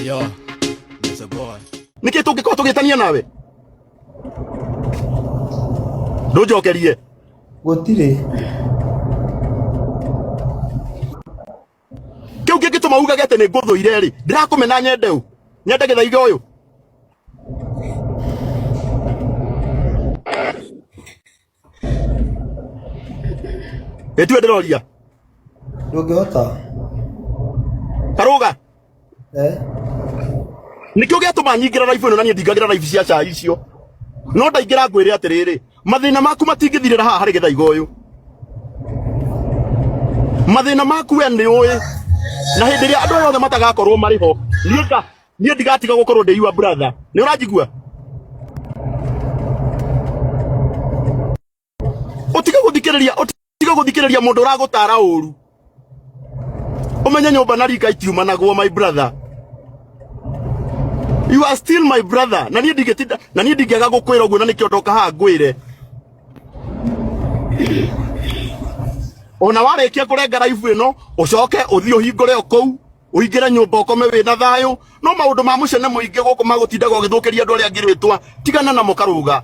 Yo, it's a boy. Nĩkĩ tũngĩkorwo tũgĩtania nawe? Ndũnjokerie. Gũtirĩ. Kĩu kĩngĩtũma ugage atĩ nĩ ngũthũire rĩ, ndĩrakũmena nyende ũ? Nyende gĩthaiga ũyũ? Ĩtue ndĩroria. Ndũngĩhota. Karũga. Eh? Nĩkĩo gĩatũma nyingĩra live ĩno na niĩ ndingagĩra live cia cai icio. No ndaingĩra ngwĩre atĩrĩrĩ, mathĩna maku matingĩthirĩra haha harĩ gĩthaiga ũyũ. Mathĩna maku we nĩ ũĩ. Na hĩndĩ ĩrĩa andũ aya othe matagakorwo marĩ ho, niĩ nga niĩ ndigatiga gũkorwo ndĩ your brother. Nĩ ũranjigua? Ũtige gũthikĩrĩria, ũtige gũthikĩrĩria mũndũ ũragũtara ũru. Ũmenye nyũmba na rika itiumanagwo my brother. You are still my brother. Na niĩ ndingĩtinda, na niĩ ndingĩaga gũkwĩra ũguo na nĩkĩo ndoka haha ngwĩre. Ona warĩkia kũrenga live ĩno, ũcoke ũthiĩ ũhingũre o kũu, ũingĩre nyũmba ũkome wĩna thayũ. No maũndũ ma mũcene mũingĩ gũkũ magũtindaga ũgĩthũkĩria andũ arĩa angĩ rĩtwa, tigana namo Karũga.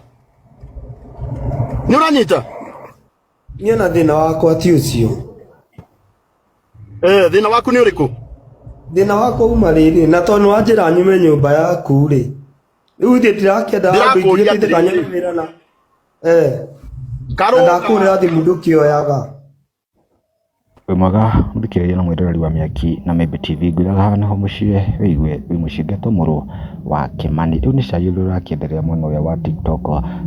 Nĩ ũranyita? Niĩ ona thĩna wakwa ti ũcio. Eh, thĩna waku nĩ ũrĩkũ? Thĩna wakwa uma rĩrĩ, na tondũ nĩwanjĩra nyume nyũmba yaku rĩ, rĩu ithuĩ ndirakĩenda andũ Ndĩrakũria ingĩ kanya atĩrĩrĩ. wĩra na eh, na Karũga. ndakũhũrĩra thimũ ndũkĩoyaga. Wĩ mwega mũthikĩrĩria na mwĩroreri wa Mĩaki na Mĩmbi TV, ngwĩraga haha nĩho mũciĩ wĩigue wĩ mũciĩ ngetwo mũrũ wa Kĩmani. Rĩu nĩ cai ũrĩa ũrakĩenderea mwena ũrĩa wa TikTok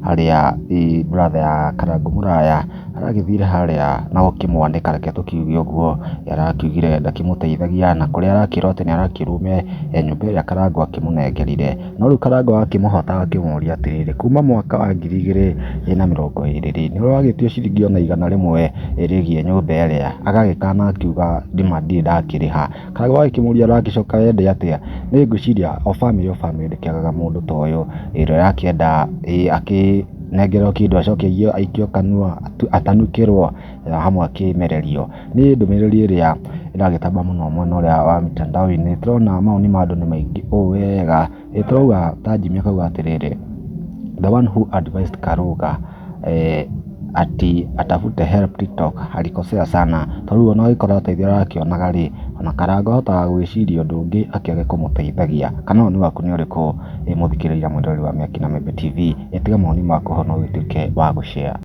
harĩa brother ya Karangũ Mũraya aragĩthire harĩa na gũkĩmwanĩka reke tũkiuge ũguo, arakiugire ndakĩmũteithagia na kũrĩa arakĩrwo atĩ nĩ arakĩrwo aume nyũmba ĩrĩa Karangũ akĩmũnengerire. No rĩu Karangũ agakĩmũhota agakĩmũria atĩrĩrĩ, kuma mwaka wa 2020 rĩ, nĩ ũragĩtio ciringi ona 100 rĩgiĩ nyũmba ĩrĩa? Agagĩkana akiuga nĩma ndirĩ ndakĩrĩha. Karangũ agakĩmũria ũragĩcoka wende atĩa? Niĩ ngwĩciria o bamĩrĩ o bamĩrĩ ndĩkĩagaga mũndũ ta ũyũ, ũrĩa ũrakĩenda akĩnengerwo kĩndũ acoke aikio kanua atanukĩrwo na hamwe akĩmererio. Nĩ ndũmĩrĩri ĩrĩa ĩragĩtamba mũno mwena ũrĩa wa mitandao-inĩ, tũrona mawoni ma andũ nĩ maingĩ ũũ wega, tũrauga ta Jimmy akauga atĩrĩrĩ, the one who advised Karũga ati atafute help TikTok alikosea sana, tondũ rĩu ona angĩkorwo ũteithio arakĩonaga rĩ, ona Karangũ ahotaga gwĩciria ũndũ ũngĩ akĩage kũmũteithagia. Kana woni waku nĩ ũrĩkũ mũthikĩrĩria mwĩroreri wa Mĩaki na Mĩmbi TV? Tiga mawoni maku ho na ũgĩtuĩke wa gũ share.